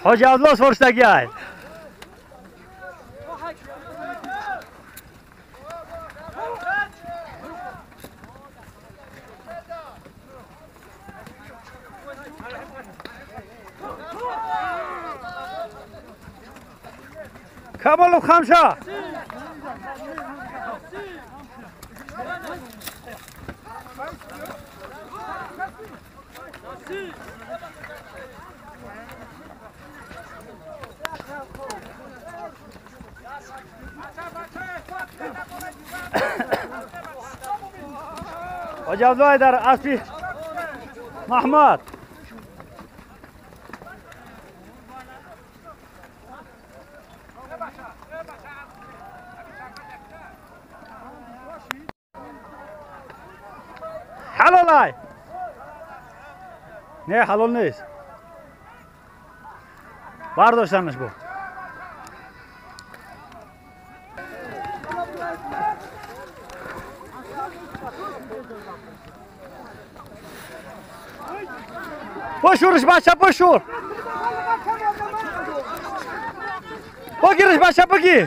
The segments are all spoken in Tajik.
Hoji Abdullo so'rishdagi ay. Kamolov Hamsha. Hoji Abdullo дар аспи Маҳмад. Ҳалолай. Не, ҳалол нест. Бардоштанаш бо. Бошурш бача, бошур. Богириш бача, боги.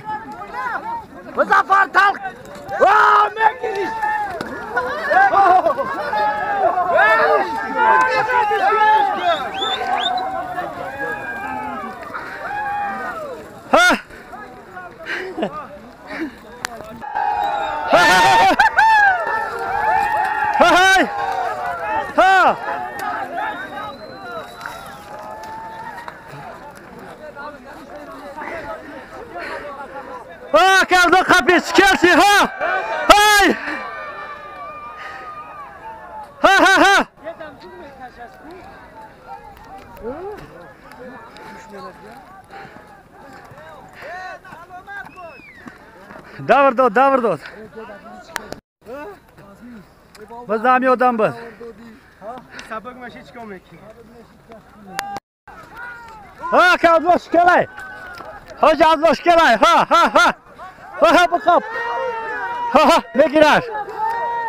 Музаффар талқ. Ва, мегириш. Ha! Ha! Ha! Ha! Ha! Kaldı kapı çıkarsı ha! Hay! Ha ha ha! Davr dod, davr dod. Biz dami odam biz. Sabah maşi çıkam ki. Ha, kaldı şkelay. Hoca abla şkelay. Ha ha ha. Ha ha bu kap. Ha ha, ne girer?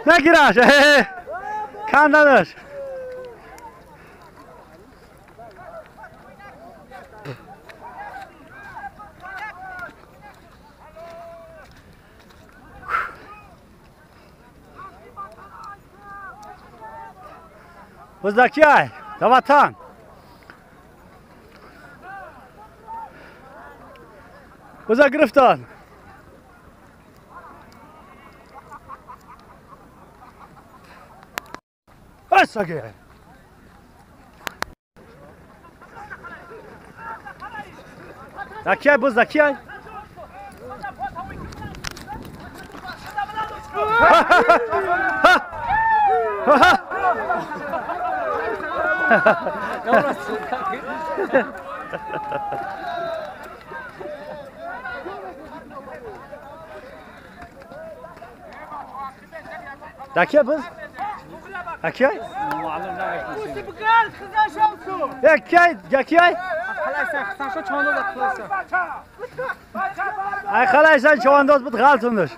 Ne girer? Kandanır. Buzdaki ay, da vatan. Buza giriftan. Asage. Daki ay, buzdaki ay. Ha ha ha ha. Dakiya biz? Dakiya? Dakiya, dakiya? Ay xalaysan chavandoz bit g'altindish.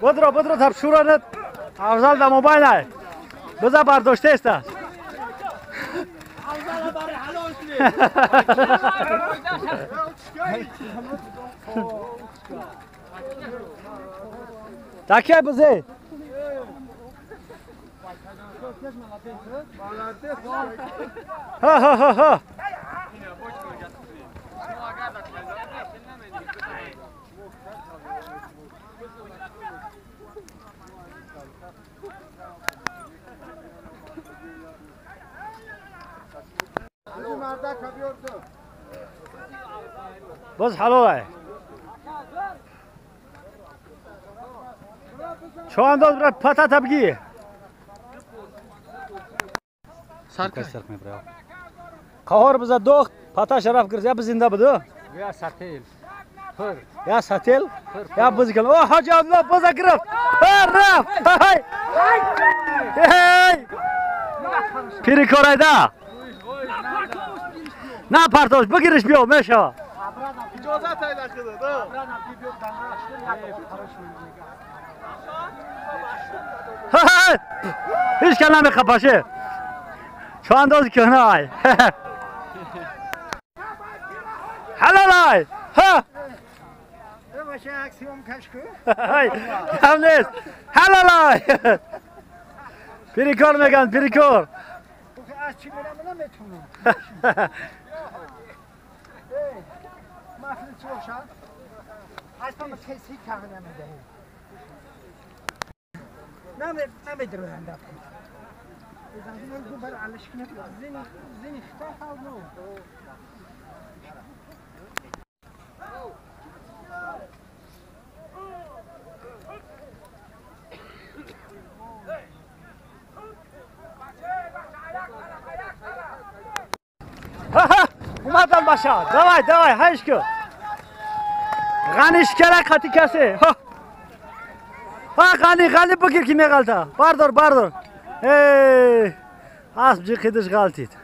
Бодро, бодро тап шуранат Афзал да мобайл ай. Биза бардошта аст. Афзал бари ҳалол кунед. Такия бизе. Ха ха ха ха. Боз ҳалолай. Чавандоз брат патата бги. Қаҳор биза дохт, пата шараф гирифт, я зинда буду? Я сател. Я сател? Я буз гил. О, Ҳоҷи Абдулло буза гирифт. Рафт. Ҳай. Ҳей. Пири корайда. На партош, бигириш биё, мешава. Иҷозат айда худо. Ҳай. هیچ کس نمیخپاشه. چو انداز کهنه ای. حلال ای. ها. هم نیست. حلال ای. پیریکور میگن پیریکور. از چی میرم نمیتونم. اومدن باشه. دوای دوای هیچ کو. غنیش کرا خطی کسی. ها. ها غنی غنی بگیر که میغلطه. بردار بردار. ای اسب جی خیدش غلطید.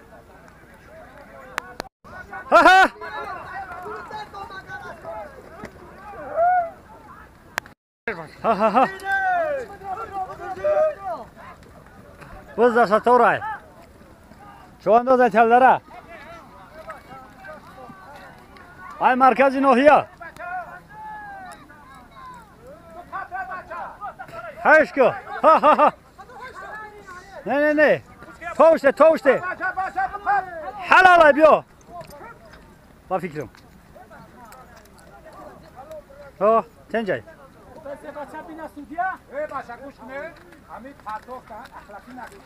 ها ها. ها ها ها. بز ساتورای. چوان تلدره. ای مرکز ناحیه. هیچ کو. ها ها ها. نه نه نه. توشته توشته. حلال بیا. با فکرم. ها تنجای. بچه بینا سودیا؟ ای بچه گوش نه. همین پاتوق اخلاقی نکن.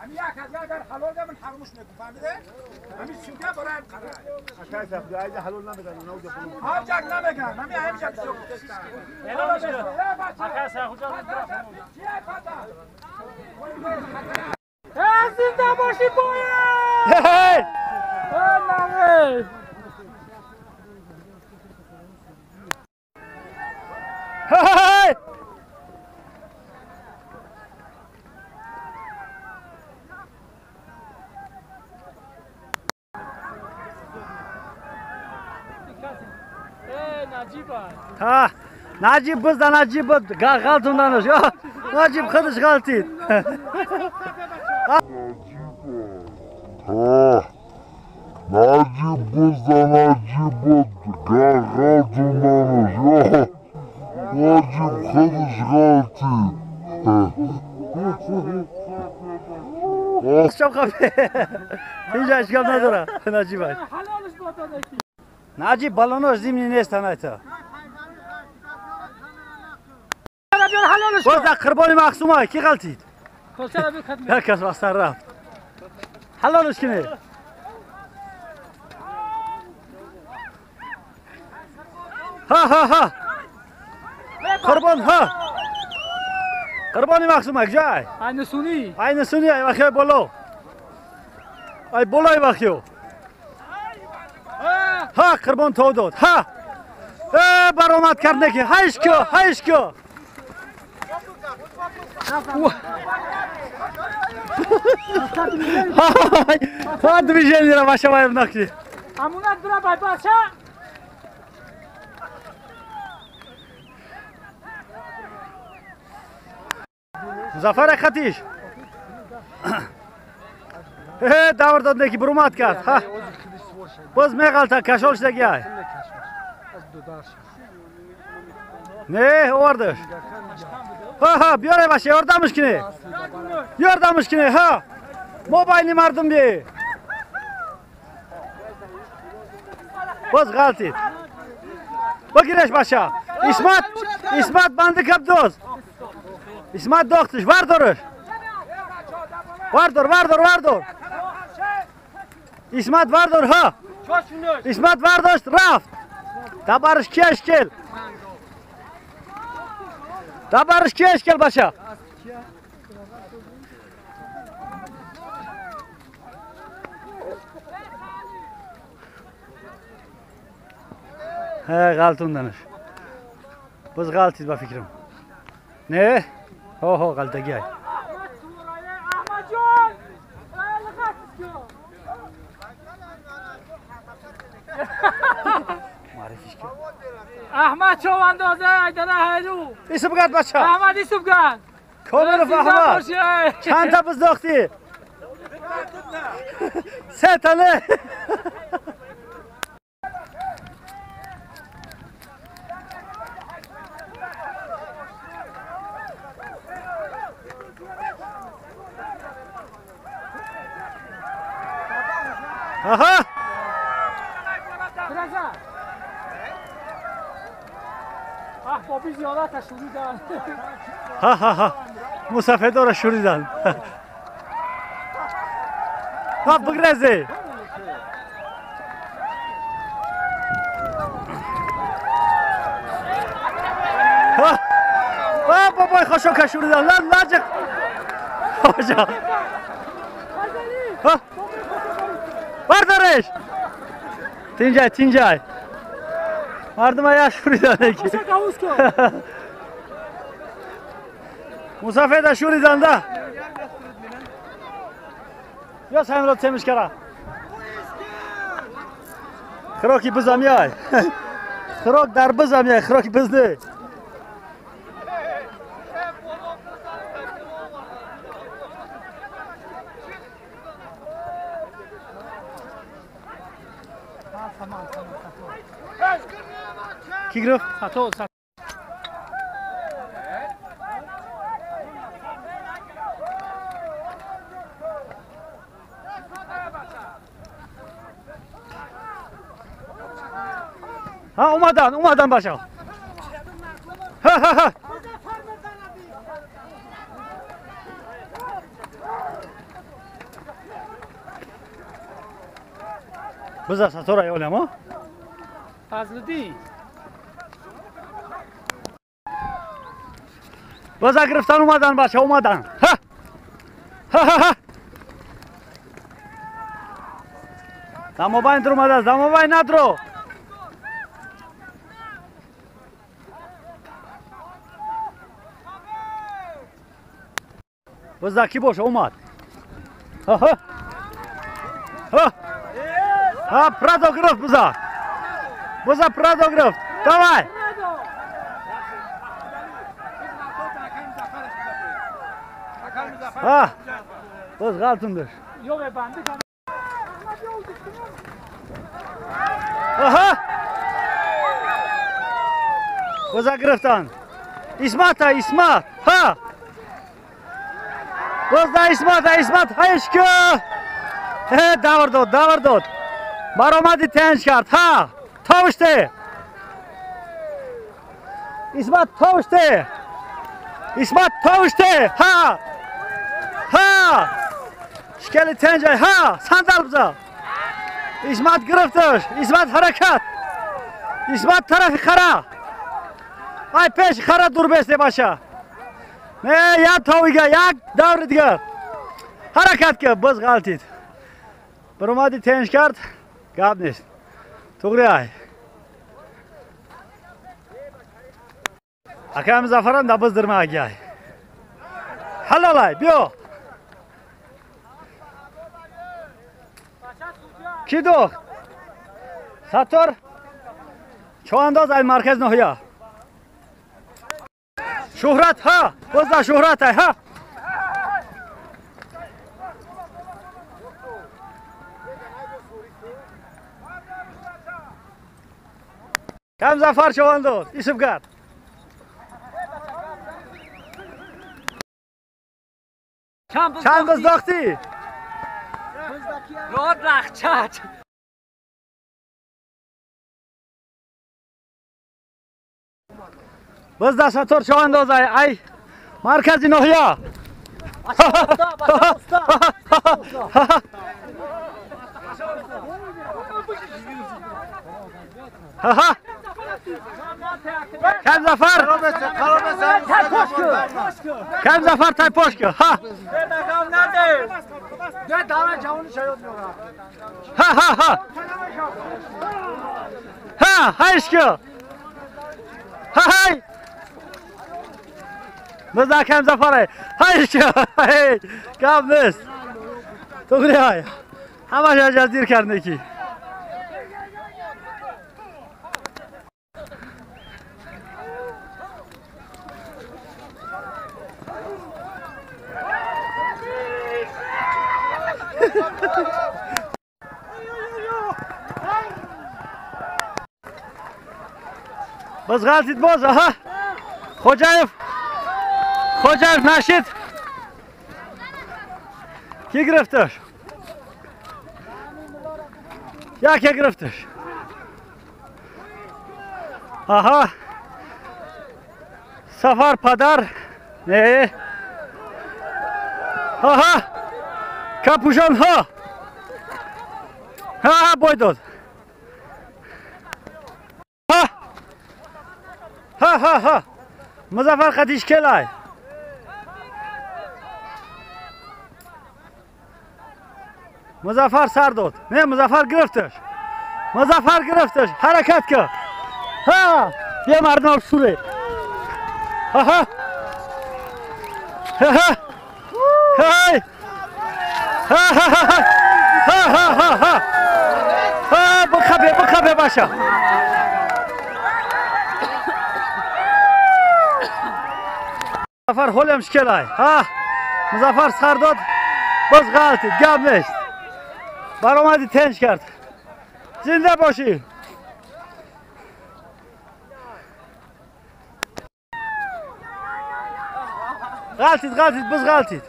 همین یک از اگر حلال من حرمش نکن فهمیده؟ همین سودیا برای قرار. اکای صاحب ایده حلال نمیگن نو ده. هم جگ نمیگن. همین همین جگ سو. اکای صاحب خدا. زنده باشی باید. نه. هی. ها نجیب بزن نجیب غلطوندنش. نجیب خودش غلطید. ها نجیب بزن نجیب غلطوندنش. نجیب خودش غلطید. هیچ اشکال نداره نجیبش. نجیب بالوناش زمینی نیست هنایتا. باز در قربانی مخصومه کی غلطید؟ یک کس واسه رفت. حلالش کنی. ها ها ها. قربان ها. قربانی مخصومه جای. عین سونی. عین سونی ای وخی بالا. ای بالای وخیو. ها قربان تو داد. ها. برآمد کرد نکی. هیچ کو هیچ کو. ها движение را باشه باید نکی. امونت برا بای باشه. مظفر خطیش. دور داد نکی برومد کرد. ها. باز میغلطه کشال شده گیای. نه آوردش. ها ها بیاره باشه یاردمش کنی. یاردمش کنی ها. موبایل مردم بی. باز غلطید. بگیرش باشه. اسمت اسمت بنده کپ دوز. اسمت داختش وردارش. وردار وردار وردار. اسمت وردار ها. اسمت ورداشت رفت. تبارش کی اشکل؟ تبارش کی اشکل باشه؟ ها غلطوندنش. باز غلطید با فکرم. نه؟ ها ها غلطگی های. احمد چو اندازه ایدره هیرو. ایسو بگرد بچه. احمد ایسو بگرد. Комилов Аҳмад. Чанд та буз дохтӣ? Се та не? Аҳа! ها ها ها مسافدора شوریدن. ها بگرزه. ها ها بابای خوشو کشوریدن. لن لاجق. خوشا. ها بردارش. تینجای تینجای. مردم ها شوریدن یکی. مسافر شوریدن ده. یا سمرات تمیز کرا. خراکی بزم یای. خراک در بزم یای. خراکی بزنه. کی گرفت؟ ها اومدن اومدن بچه‌ها. ها ها ها بذار ساتورا یولم. فضلدی بذار گرفتن اومدن بچه‌ها اومدن. ها ها ها ها دموباین در اومده دموباین ندرو. بزا کی باشه اومد. ها ها ها ها پرادو گرفت بزا. بزا پرادو گرفت. давай. ها باز غلطم آها بزا گرفتن. اسمت اسمت ها باز دا اسمت اسمت هایش که دور داد دور داد برآمدی تنج کرد. ها تاوشته اسمت تاوشته اسمت تاوشته. ها ها شکل تنج ها صندل بزا. اسمت گرفتش اسمت حرکت اسمت طرف خرا ای پیش خرا دور بسته باشه. نه یا تاویگه یک دور دیگه حرکت که باز غلطید برآمدی تنج کرد. گپ نیست توغری ای اکام زفران دا باز درمه اگه ای حلال ای بیو کی دوخت ساتور چوانداز ای مرکز نوحیه شهرت ها باز دا شهرت ای ها کم زفر چوانداز ایسب کرد. چند بزداختی؟ راد رخچت باز دا ساتور چوانداز ای ای مرکز نوحیه. ها کم زفر کم زفر تای پاش که ها ها ها ها ها هایش که ها های بزن کم زفره هایش که کم نیست توغری های همش از دیر کرده کی. Боз ғалтид боз, аҳа. Хоҷаев. Хоҷаев нашид. Ки гирифташ? Яке гирифташ. Аҳа. Сафар падар. Не. Аҳа. Капушон ҳа. Ҳа, бой дод. Ҳа. Ҳа, ҳа, ҳа. Музаффар қадишкелай. Музаффар сар дод. Не, Музаффар гирифташ. Музаффар гирифташ. Ҳаракат кар. Ҳа, бия мардум суре. Ҳа. Ҳа. Ҳай. Ҳа, ҳа, ҳа. Ҳа, ҳа, ҳа, ҳа. Ҳа, бихабе, бихабе баша. Музаффар ҳолям шикелай. Ҳа. Музаффар сар дод. Боз ғалтид, гап нест. Баромади тенч кард. Зинда бошӣ. Ғалтид, ғалтид, боз ғалтид.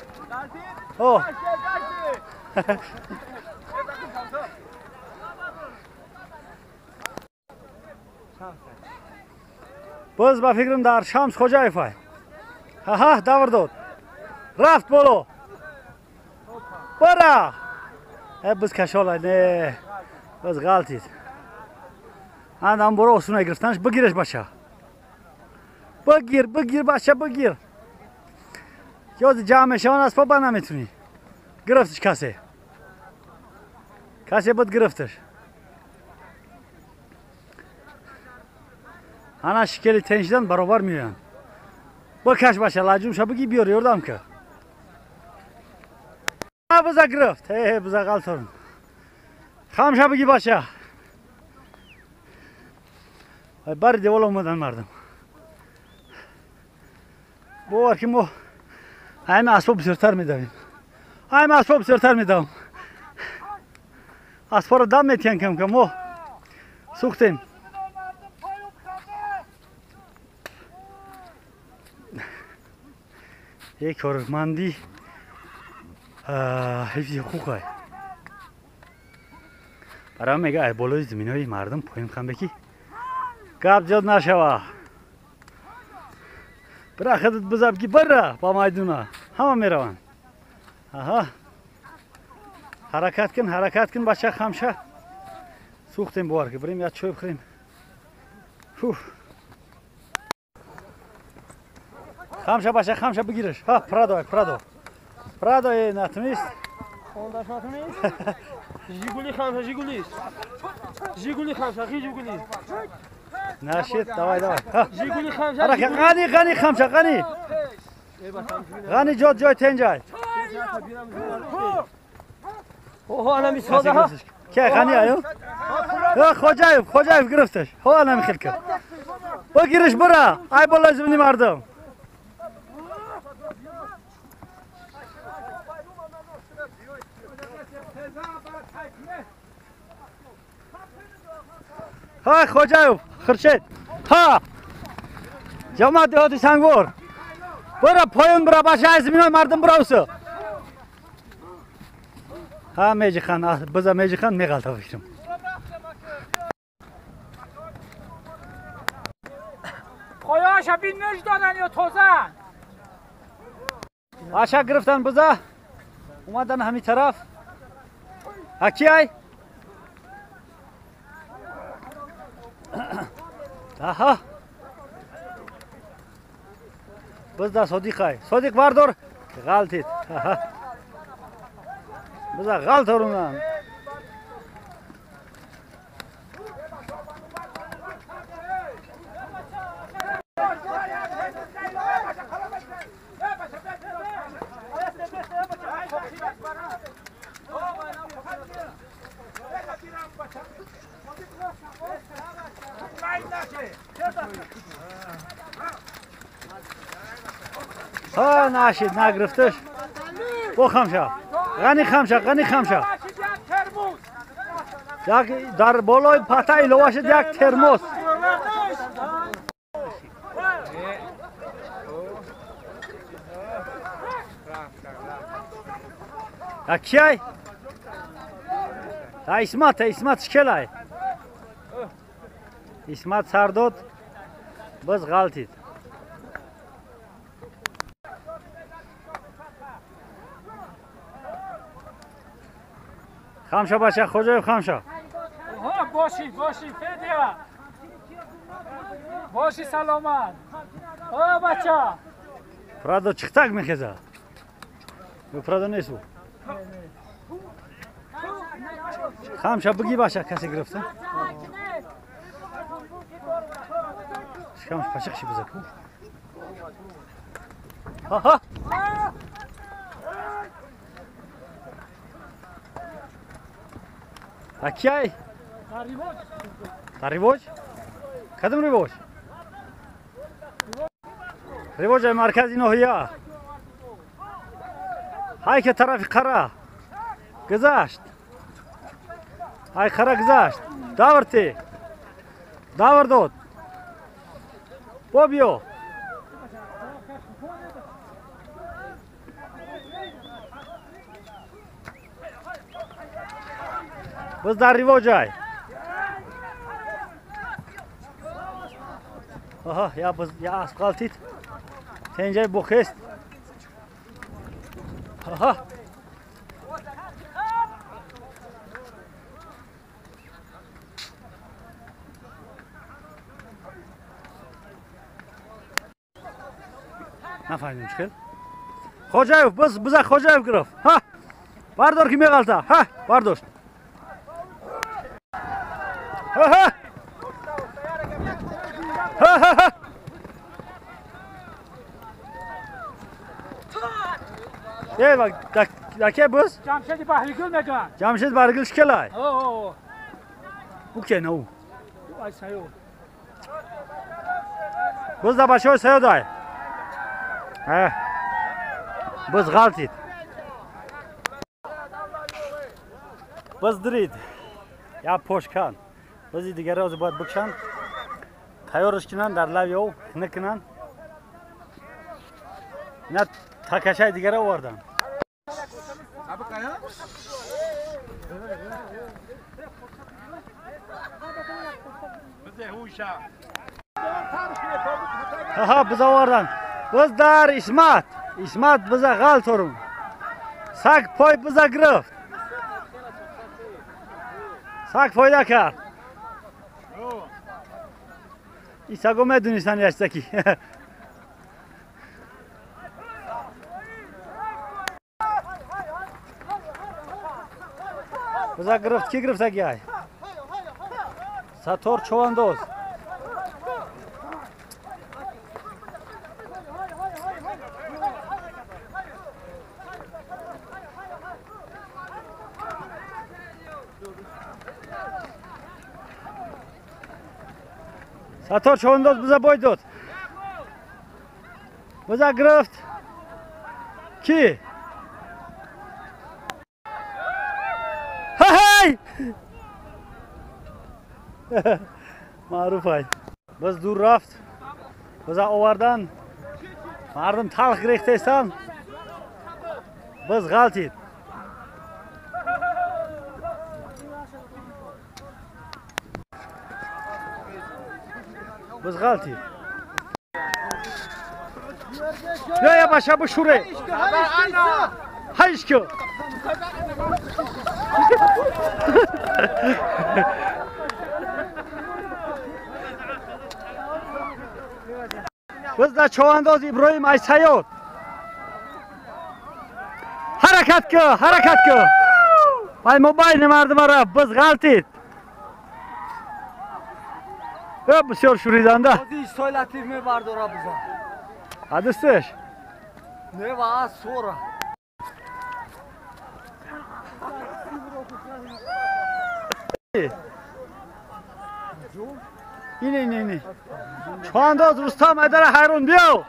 О. Боз ба фикрам дар Шамс Хоҷаев ай. Аҳа, давр дод. Рафт боло. Бара. Боз кашола, не. Боз ғалтид. Андам боро осуна гирифтанаш, бигираш бача. Бигир, бигир бача, бигир. Ёзи ҷамъ мешаванд, аз по ба наметунӣ. Гирифтиш касе. Касе буд гирифтиш. Ана шикели теншидан баробар меоянд. Бикаш бача, лаҷумша бигир, биёр, ёрдам ка. Буза гирифт. Э, буза ғалторун. Хамша бигир бача. Бари девол омадан мардум. Бовар ки мо ҳами асбоб бисёртар медавем. Ҳами асбоб бисёртар медавам. Асборо дам метиҳанд кам-кам, мо сӯхтем. Як корманди ҳифзи ҳуқуқай. Барои мега ай болои заминои мардум поён хам беки гап зиёд нашава. Бира худат бизаб ки бира ба майдуна. Ҳама мераванд. Аҳа. Ҳаракат кун, ҳаракат кун бача, хамша. Сӯхтем бовар ки бирем як чой бихӯрем. Фуф. Хамша бача, хамша бигираш. Ҳа, прадо, прадо. Прадо натунист. Хондаш натунист? Жигули хамша, Жигули. Жигули хамша, Жигули. Нашид, давай, давай. Жигули хамша. Ғани, ғани хамша, ғани. Ғани ҷод ҷой тенҷай. Оҳо, ана мисода ҳа. Ке ғани аю? Ҳа, Хоҷаев, Хоҷаев гирифташ. Ҳо, ана михел кард. Бигириш бира. Ай болои замини мардум. Ҳа, Хоҷаев, Хуршед. Ҳа. Ҷамоат деҳоти Сангвор. Бира поён бира баша, ай заминои мардум бира уса. Ҳа, меҷихан, биза меҷихан меғалта фикрам. Пояша бин нӯш додан ё тоза? Аша гирифтан биза. Омадан ҳамин тараф. Ҳа, ки ай? Аҳа. Бизда Содиқ ай. Содиқ бардор. Ғалтид. Аҳа. Биза ғалторунан. Ҳа, нашид, нагирифташ. Бо хамша. Ғани хамша, ғани хамша. Як дар болои пата илова шуд як термос. Кияй? Та Исмат, Исмат шкелай. Исмат сар дод, боз ғалтид. Хамша бача, Хоҷаев хамша. Боши, боши, Федя. Боши саломат. О, бача. Прадо чиқтак мехеза. Прадо нест ӯ. Хамша бигӣ бача, касе гирифта. Шикамш пашиқ ши бизаку. Ха-ха. Акияй? Дар ривоҷ? Кадом ривоҷ? Ривоҷ ай маркази ноҳия. Ҳай ки тарафи қара гузашт. Ай қара гузашт. Давр те. Давр дод. Бо биё. Боз дар ривоҷ ай. Аҳа, я боз я асп ғалтид. Тенҷаи бухест. Аҳа. Нафаҳмидем чӣ хел. Хоҷаев, боз биза Хоҷаев гирифт. Ҳа. Бардор ки меғалта. Ҳа, бардошт. Ҳа-ҳа. Ҳа-ҳа-ҳа. Е, даке боз? Ҷамшеди Баҳригул мегӯянд. Ҷамшед Баҳригул шкелай? О. Ӯ ке на ӯ? Ай Саёд. Боз дар бачаҳои Саёд ай. Боз ғалтид. Боз дирид. Я пош кан. Бози дигаре ҳозир бояд бикшанд. Тайёрш кунанд, дар лави ов хина кунанд. Ина такашаи дигаре оварданд. Аҳа, биз оварданд. Боз дар Исмат. Исмат биза ғалторум. Саг пой биза гирифт. Саг фойда кард. Ин саго медонистанд яштаки. Биза гирифт, ки гирифтаги ай? Сатор Човандоз. Сатор Човандоз биза бой дод. Биза гирифт. Ки? Ҳай! Маъруф ай. Боз дур рафт. Биза овардан. Мардум талх гирифтаистанд. Боз ғалтид. Боз ғалтид. Я баша бушуре. Ҳайшко. Боз дар Човандоз Иброҳим ай Саёд. Ҳаракат ку, ҳаракат ку. Ай мобайни мардума рафт, боз ғалтид. Бисёр шуриданда. Латиф мебардора биза. Адистеш? Не ва сора. Ине, ине, ине. Човандоз Рустам айдара ҳайрон биё.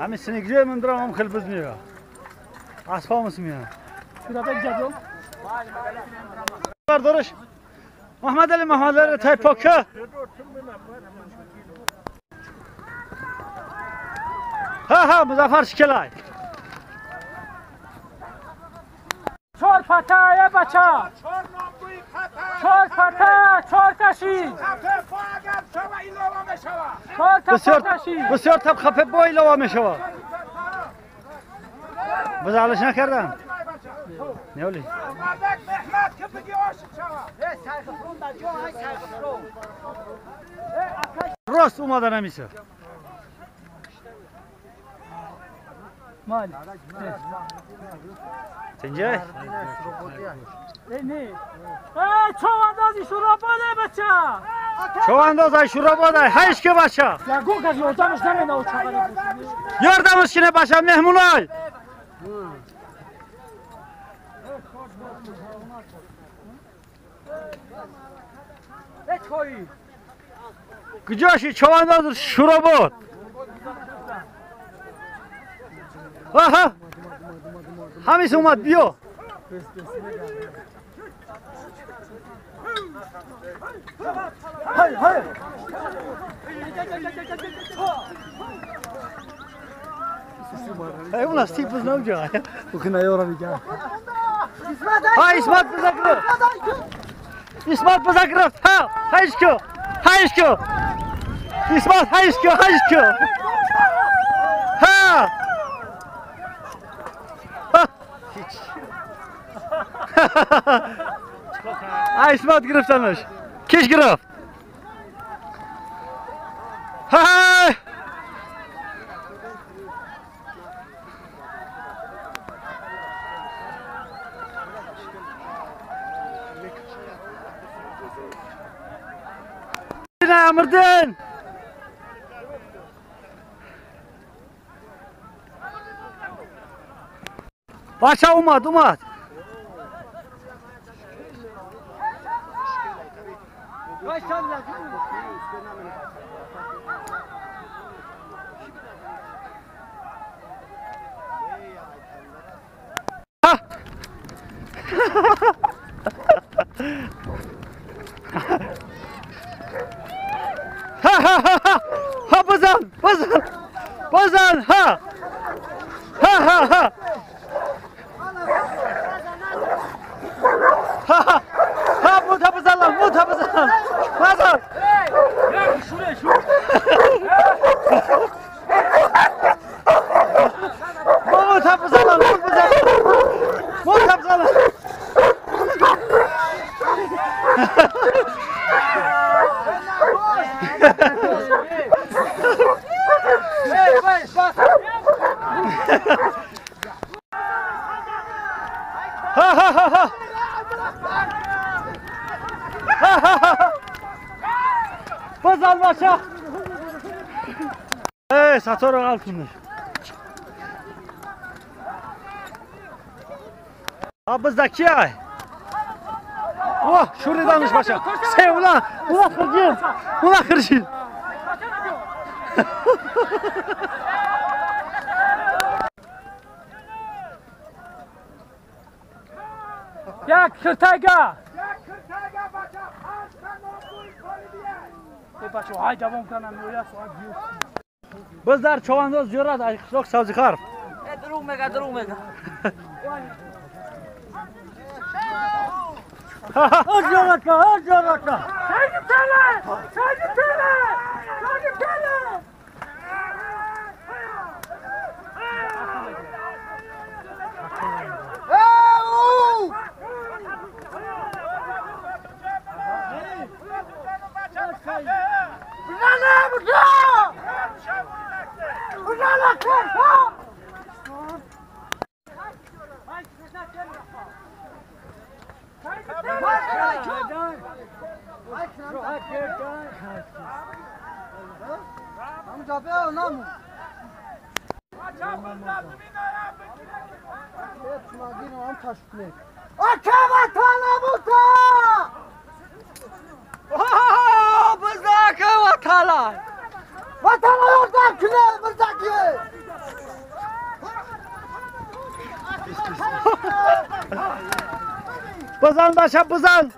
همین سنگجوی من درام هم خیلی بز میره. اسفامس میره. بردارش. محمد علی محمد علی تای پاکه. ها ها مظفر شکلای. چهار پته یه بچه. چهار پته چهار تشی. بسیار تب خفه با ایلاوا میشوه. بزعلش نکردم. نیولی. راست اومده نمیشه. مال. تنجه؟ نه. ای چواندازی شوراباده بچه. چوانداز شوراباده هیچ که بچه. یگو کس یاردمش نمیده او چقدر. یاردمش کنه بچه مهمونای. کجاشی چوانداز شوراباد؟ آها همیشه اومد بیا. های های ای اون از تیپ بزنم جای بخی نیارم میگم. ها اسمت بزن گرفت. اسمت بزن گرفت. ها هیچ کو هیچ کو اسمت هیچ کو هیچ کو ها اسمت گرفتنش. کیش گرفت؟ های امردن. بچه اومد اومد. ها ها ها ها بزن بزن بزن ها ها ها ها ها ها بود ها بزن بود ها بزن بزن. بود ها بزن بود بزن بود ها بزن. ها ها ها ها ها ها ها بزن بچه. ای ساتور altındır. Bizdeki ay. Oh şuradanmış başa. Sen ulan ulan kırcın. Ulan kırcın. Ya kırtayga. Bizlar çovandoz ziyarət qishloq Sabzixar. Дурӯғ мега, дурӯғ мега. Зиёратка, зиёратка. Сагib pele! Сагib pele! Сагib pele! Vətana yordam külə, mırzakı! بزن باشه بزن.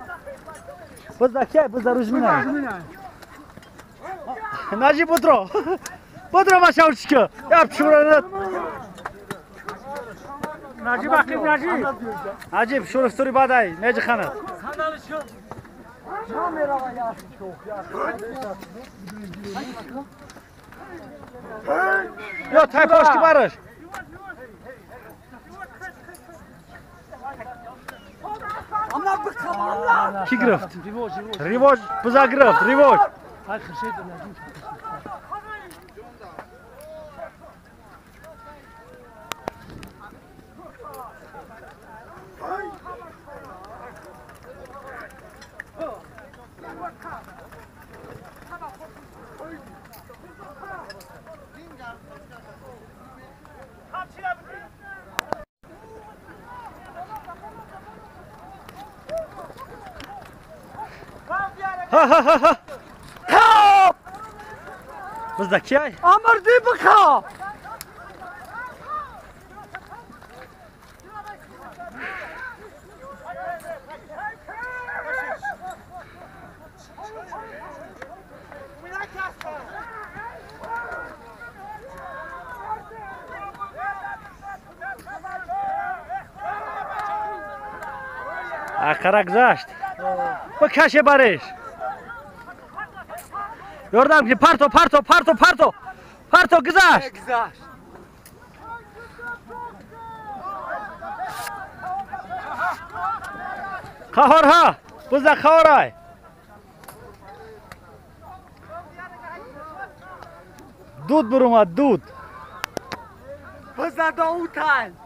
بزن کی بزن روز مینا. نجیب بودرو. بودرو باشه اورچکه. یا شورا. نجیب عقیب نجیب. عجیب شور استوری بعدای نجی خانه. یا تای پاش کی برش. کی گرفت؟ ریواج بزا گرفت ریواج. ها ها ها ها خب بزا کی؟ امردی بخواب. آخر گذشت بکشه برش. یordam ki parto parto parto parto parto گذشت. خواهرها بزا خواهرای. دود برومد دود. بزا داوتان.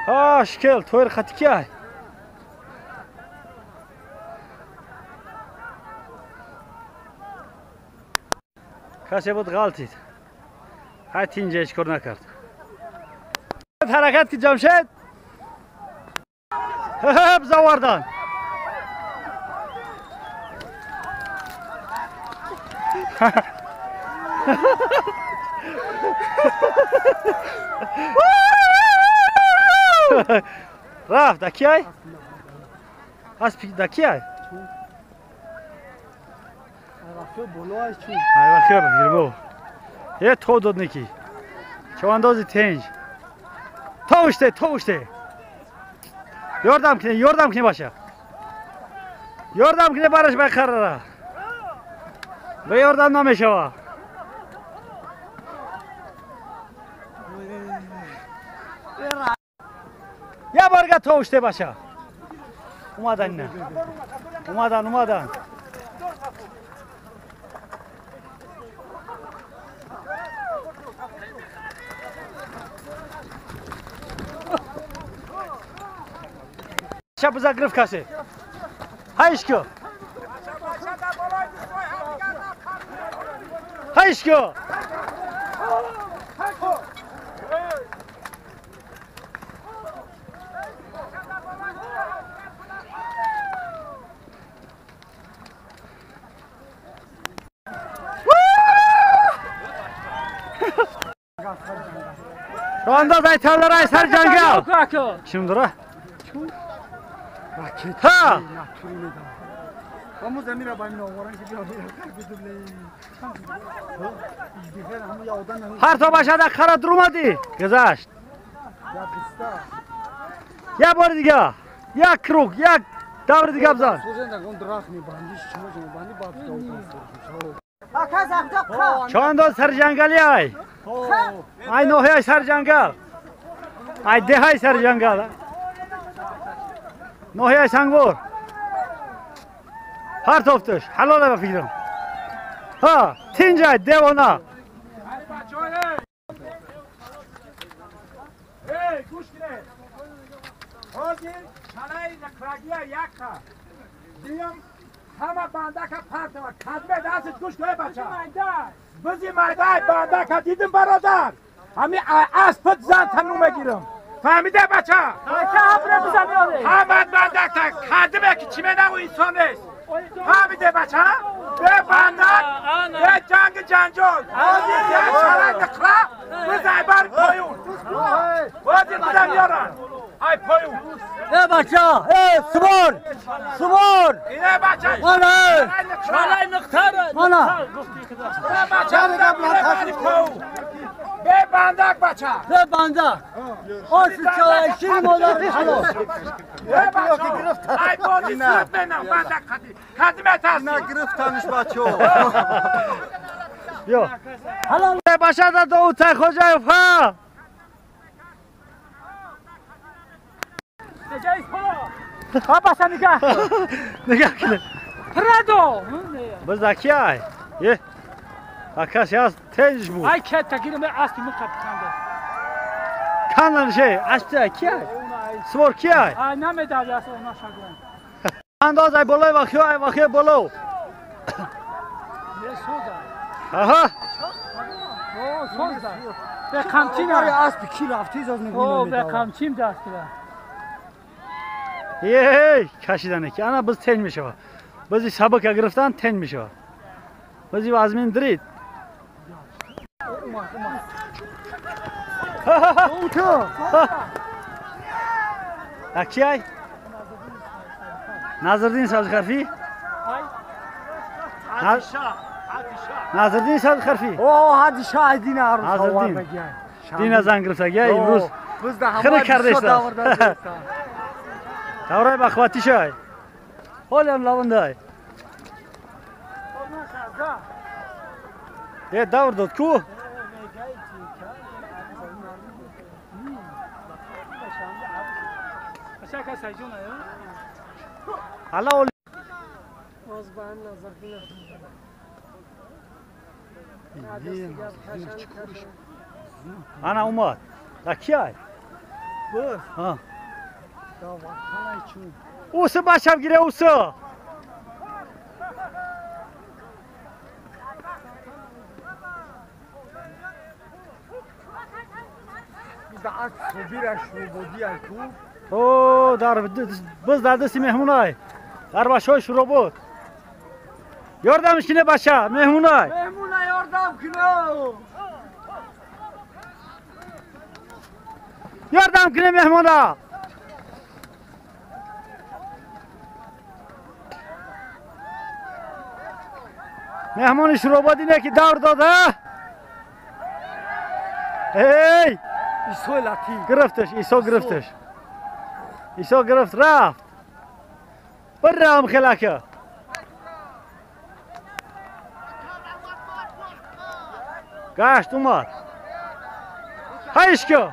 ها شکل تویر خطی کی؟ کسی بود غلطید. حتی اینجا هیچ کار نکرد. حرکت که جمشید. بزاوردن. رفت دکی ای؟ اسب دکی ای؟ ای بخیر یه تو داد نکی چه اندازی تنج توشته توشته یordam کنه یordam کنه باشه یordam کنه برش بخرره به یordam نمیشه وا. یه بارگاه توشته باشه. اومدن نه. اومدن اومدن. شب بزا گرفت کسی. هایش کو. هایش کو. انداز ای تلرای سر جنگل. چیم داره؟ ها. همون زمین را با این آورن که بیا هر تا باشد خرا در اومدی گذشت. یه بار دیگه یک کروک یک دور دیگه بزن. چند سر جنگلی ای؟ ای نوحی سر جنگل. ای ده سر جنگل. نوحی سنگور. هر توفتش حلاله بفکرم. ها تینجای دیوانه. ای گوش کنه. حاضر چلای نکراگیا یک ها. دیم همه بنده که پرت و کدمه دستش گوش کنه بچه. بزی مایده بنده که دیدم برادر. همین اسب زن تنو میگیرم. فهمیده بچه؟ همه بنده که کدمه که چی منم و انسان نیست. فهمیده بچه؟ Бе бандак, бе ҷанги ҷанҷол. Ҳозир як шалай нақра, биз айбар поюн. Ҳозир биза меёранд. Ай поюн. Э бача, э сувор! Сувор! Ине бача. Мана! Шалай нақтара. Мана! Ине бача, поюн. Бе бандак бача. Бе бандак. Ош шалай шир модар халос. Бе бача. Ай бози сурат менам бандак қади. Қади метарси. На гирифтаниш бачо. Ё. Ҳалол. Бача да Довуд Хоҷаев ҳа. Ха бача нигоҳ. Нигоҳ кун. Прадо. Бизда ки ай? Е. Акаш аз тенж буд. Ай ке тагир ме аспи мо қапканда. Канан ше, аспи ки ай? Свор ки ай? Ай намедави ас она шагон. Андоз ай болои вахё, ай вахё боло. Не соза. Аҳа. О, соза. Бе қамчин ай аспи ки рафти зоз нигоҳ. О, бе қамчин даст Ей, кашидане ки ана биз тенж мешава. Бизи сабака гирифтан тенж мешава. Бизи вазмин дрид. Ки ай? Назриддин Сабзихарфӣ? Назриддин Сабзихарфӣ? О, ҳадиша айдин арӯс Назриддин. Дина зан гирифтагия имрӯз хира кардеста. Давраи бахватишай. Ҳолиам лавандай. Е, давр дод ку? Ала оли. Ана омад. Да ки ай? Ҳа. Усы бачам гире усы. О, дар биз дар дасти меҳмонай. Дар бачаҳои Шуробод. Ёрдамш кине бача, меҳмонай. Меҳмона ёрдам кино. Ёрдам кине меҳмона. Меҳмони Шуробод ине ки давр дод, а? Эй! Исои латиф. Гирифташ, Исо гирифташ. Исо гирифт, рафт. Бирам хелака. Гашт омад. Ҳайшка.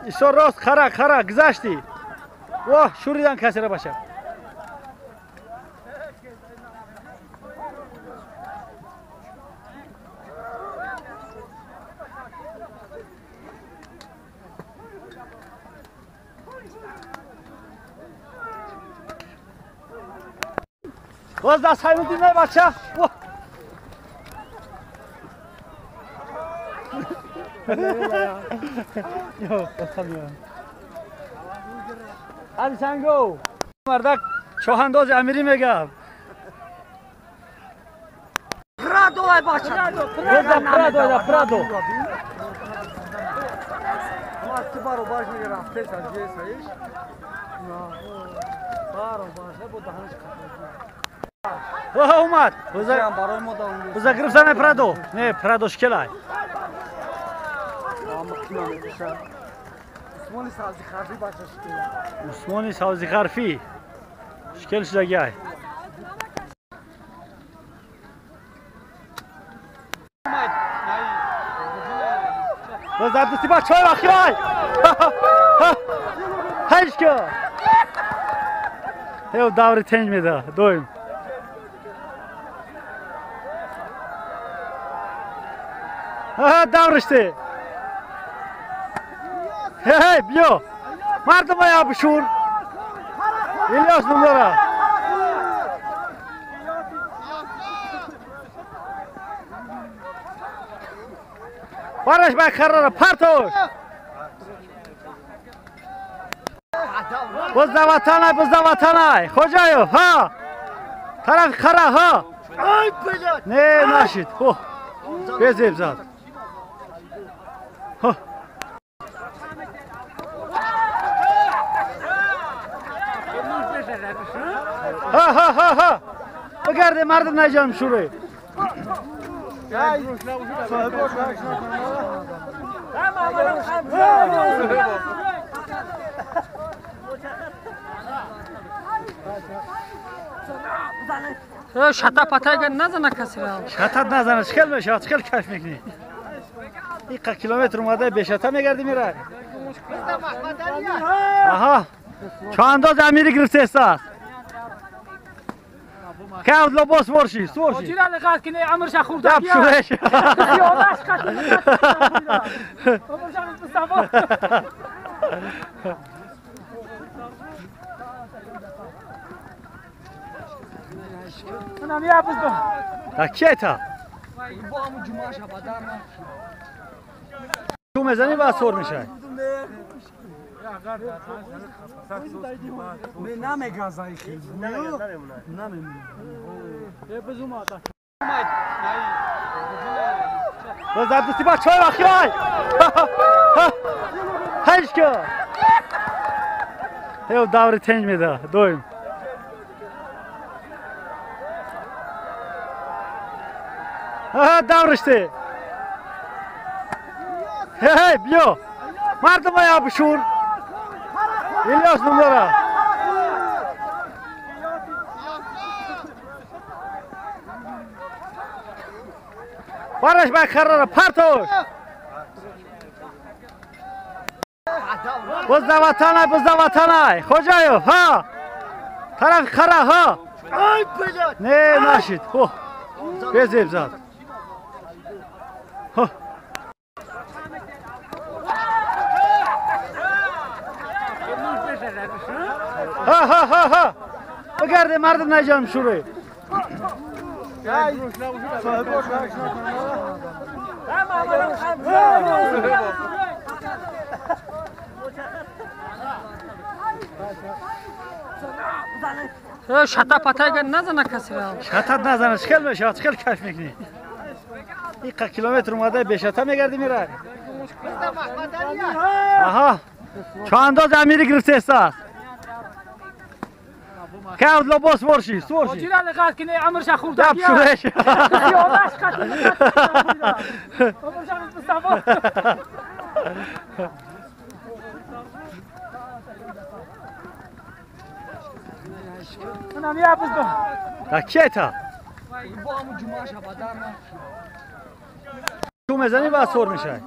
Исо рост хара хара гузаштӣ. Воҳ, шуридан касера баша. Боз даст Ҳаймуддин не бача. Ҳадисанго. Мардак чоҳандози амирӣ мегап. Прадо ай бача. Прадо, прадо, прадо. Оҳ, омад. Биза гирифтан Прадо. Не, Прадо шкелай. Усмони Сабзихарфӣ бача шкелай. Усмони Сабзихарфӣ. Шкел шудагиай. Боз дар дасти бачаҳои вахёй. Ҳайшка. Ҳев даври тенҷ меда, доим. Ҳа, давришти. Ҳей, биё. Мардумая бишур. Илёс ном дора. Бараш бай қарара партош. Бузда ватанай, бузда ватанай. Хоҷаев, ҳа. Тарафи қара, ҳа. Не, нашид. Хо. Безеб зад. Ҳо. Ҳа, ҳа, ҳа, ҳа. Бигарде мардум наҷам шуре. Шата патайга назана каси ра. Шата назана, чӣ хел мешавад, чӣ хел кайф мекунӣ? Иқа километр омада бешата мегардӣ мера. Аҳа. Чандоз амири гирифтест. Кавд лобос ворши, сворши. Ҷира лиқат кине амрша хурда. Дап шуреш. Ёдаш қат. Амрша Мустафо. Манам я бузду. Ракета. Ту мезанӣ ба сор мешавӣ. باز در دستی با چای وقتی های هیچ که هیو دوری تنج میده دویم ها دورشته هی بیا مردم های بشور الیاس نمداره бараш ба қарора партош бузда ватанай бузда ватанай хоҷаев ҳа тарафи қара ҳа не нашид хо безеб зад ҳо ҳа ҳа ҳа ҳа бигарде мардум наҷам шуре Шата патайга назана каси ра. Шата назана, чӣ хел мешавад, чӣ хел кайф мекунӣ? Иқа километр омада бешата мегардӣ мера. Аҳа. Чандоз амири гирифтест. Кавд лобос ворши, сворши. Ҷира лиқат кине амрша хурда. Дап шуреш. Ёдаш қат. Амрша Мустафо. Манам я бузду. Ракета. Ту мезанӣ ба сор мешавӣ.